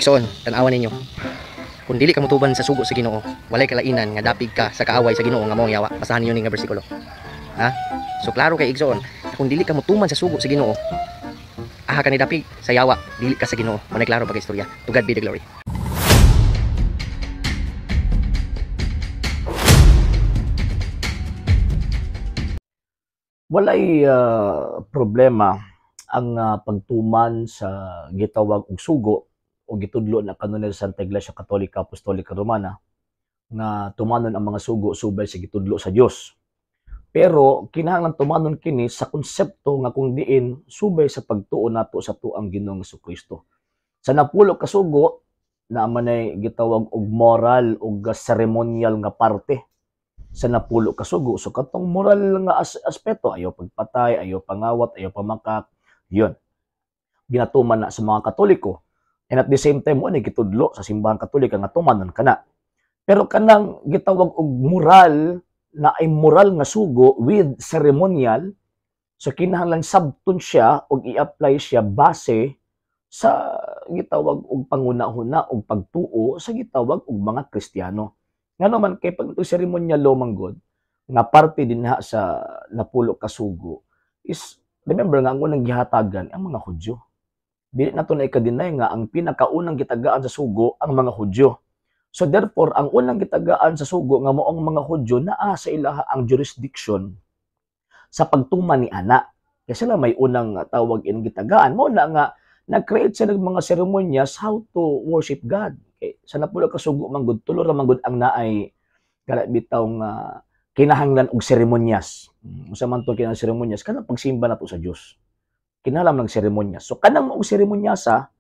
Igsoon, tan-awan ninyo. Kung dili ka motuban sa sugo sa Ginoo, walay kalainan nga dapig ka sa kaaway sa Ginoo nga mao ang yawa. Basahan ninyo ning nga bersikulo. Ha? So klaro kay, igsoon, kung dili ka motuman sa sugo sa Ginoo, aha ka ni dapig sa yawa, dili ka sa Ginoo. Mao klaro pa kay istorya. To God be the glory. Walay problema ang pagtuman sa gitawag og sugo o gitudlo na kanunay sa Santa Iglesia Katolika Apostolika Romana nga tumanon ang mga sugo subay sa gitudlo sa Dios. Pero kinahanglan tumanon kini sa konsepto nga kung diin subay sa pagtuo nato sa tuang Ginoong Kristo. Sa napulo ka sugo naa manay gitawag og moral ug ceremonial nga parte sa napulo ka sugo. So katong moral nga aspeto, ayaw pagpatay, ayaw pangawat, ayaw pamakak, yun. Ginatuman na sa mga Katoliko. And at the same time, mo ni gitudlo sa Simbahang Katolika nga tumanon kana. Pero kanang gitawag og moral na ay moral nga sugo with ceremonial, so kinahanglan sabton siya og i-apply siya base sa gitawag og panguna-huna og pagtuo sa gitawag og mga Kristiyano. Ngano man kay pag itong seremonyal man gud nga parte din ha sa napulo ka sugo is, remember nga ang unang gihatagan ang mga Hudyo. Dili nato na ika-deny nga ang pinakaunang gitagaan sa sugo ang mga Hudyo. So therefore, ang unang gitagaan sa sugo nga mao ang mga Hudyo, naa sa ilaha ang jurisdiction sa pagtuman ni ana. Kaya sila may unang tawag in gitagaan. Mao na nga nag-create sila ng mga seremonyas how to worship God. Kay sa napulo ka sugo man gud, tulo ra man gud ang naay kana bitaw nga kinahanglan og seremonyas. Unsa man to kinahanglan seremonyas? Kanang pagsimba nato sa Dios. Kinahanglan ng seremonyas. So kanang maong seremonyasa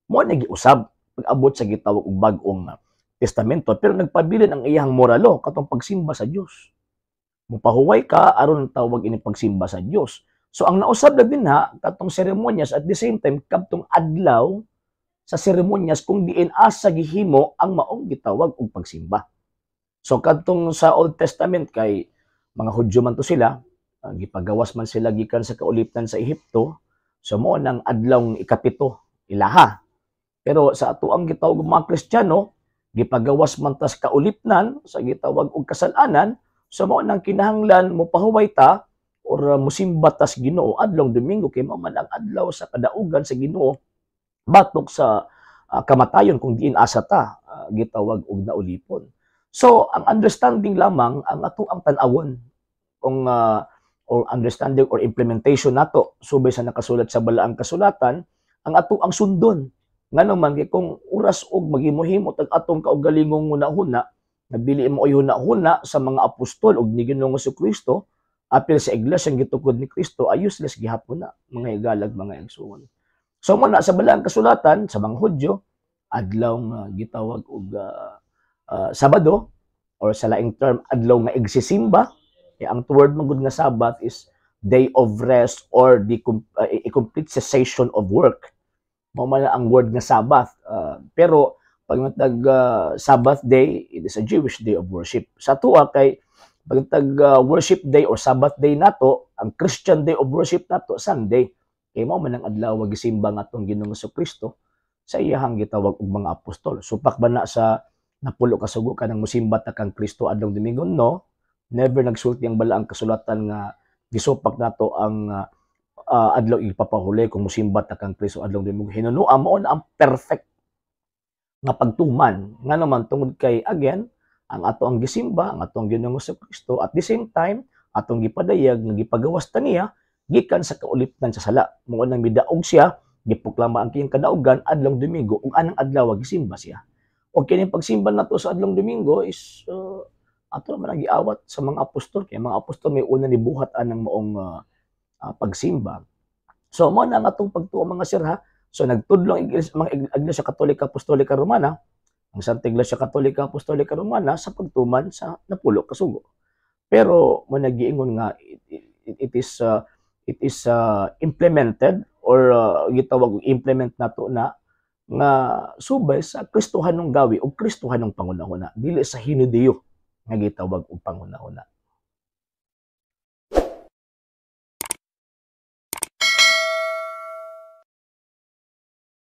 mo na giusab pag-abot sa gitawag og Bag-ong Testamento, pero nagpabilin ang iyang moralo katong pagsimba sa Dios. Mupahuway ka aron tawag ini pagsimba sa Dios. So ang nausab na din ha katong seremonyas, at the same time kadtong adlaw sa seremonyas kung diin asa gihimo ang maong gitawag og pagsimba. So kadtong sa Old Testament kay mga Hudyo man to sila, gipagawas man sila gikan sa kaulipnan sa Ehipto, so mao nang adlaw ikapito ilaha. Pero sa ato ang gitawag og mga Kristiyano, gipagawas man tas kaulipnan sa gitawag og kasal-anan, so mao nang kinahanglan mopahuway ta or mosimba tas Ginoo adlong Domingo kay mao man ang adlaw sa kadaugan sa Ginoo batok sa kamatayon kung diin asa ta gitawag og naulipon. So ang understanding lamang ang ato ang tan-awon kung or understanding or implementation nato subay sa nakasulat sa Balaang Kasulatan ang ato ang sundon. Ngano man kay kung oras og maghimo-himo tag atong kaugalingong hunahuna, nabili mo ay hunahuna sa mga apostol og ni Ginoong Kristo apil sa iglesia ang gitukod ni Kristo, ay useless gihapon na, mga igalag, mga igsuon. So mo na sa Balaang Kasulatan sa mga Hudyo, adlaw nga gitawag og Sabado or sa laing term adlaw nga igsisimba. Kay ang word man gud nga Sabbath is day of rest or the a complete cessation of work. Mao man ang word nga Sabbath. Pero pag nag Sabbath day, it is a Jewish day of worship. Sa tuwa kay pag nag worship day or Sabbath day nato, ang Christian day of worship nato Sunday. Kay mao man ang adlaw nga gisimba nga atong Ginoong Kristo sa iyahang gitawag og mga apostol. Supak ba na sa napulo ka sugo kanang mosimba ta kang Kristo adlong Domingo? No. Never nagsulti ang Balaang Kasulatan nga gisupak nato ang adlaw ipapahuli kung mosimba ta kang Kristo adlong Domingo. Hinunua mao na ang perfect nga pagtuman. Ngano man tungod kay again ang ato ang gisimba ang atong Ginoong Kristo, at the same time atong gipadayag nga gipagawas ta niya gikan sa kaulipnan sa sala. Mao nang midaog siya, giproklama ang kiyang kadaugan adlong Domingo ug anang adlaw gisimba siya. Og kining pagsimba nato sa adlong Domingo is ato naman ang giawat sa mga apostol, kay mga apostol may una ni buhat anang maong pagsimba. So mao na ang atong pagtuo, mga sir, ha. So nagtudlo ang iglesia, mga Iglesia Katolika Apostolika Romana, ang Santa Iglesia Katolika Apostolika Romana sa pagtuman sa napulo ka sugo. Pero mo nagiingon nga it is implemented or gitawag og implement nato na nga subay sa Kristohanong gawi o Kristohanong pangunahuna, dili sa Hinudiyo nga gitawag og pangunahuna.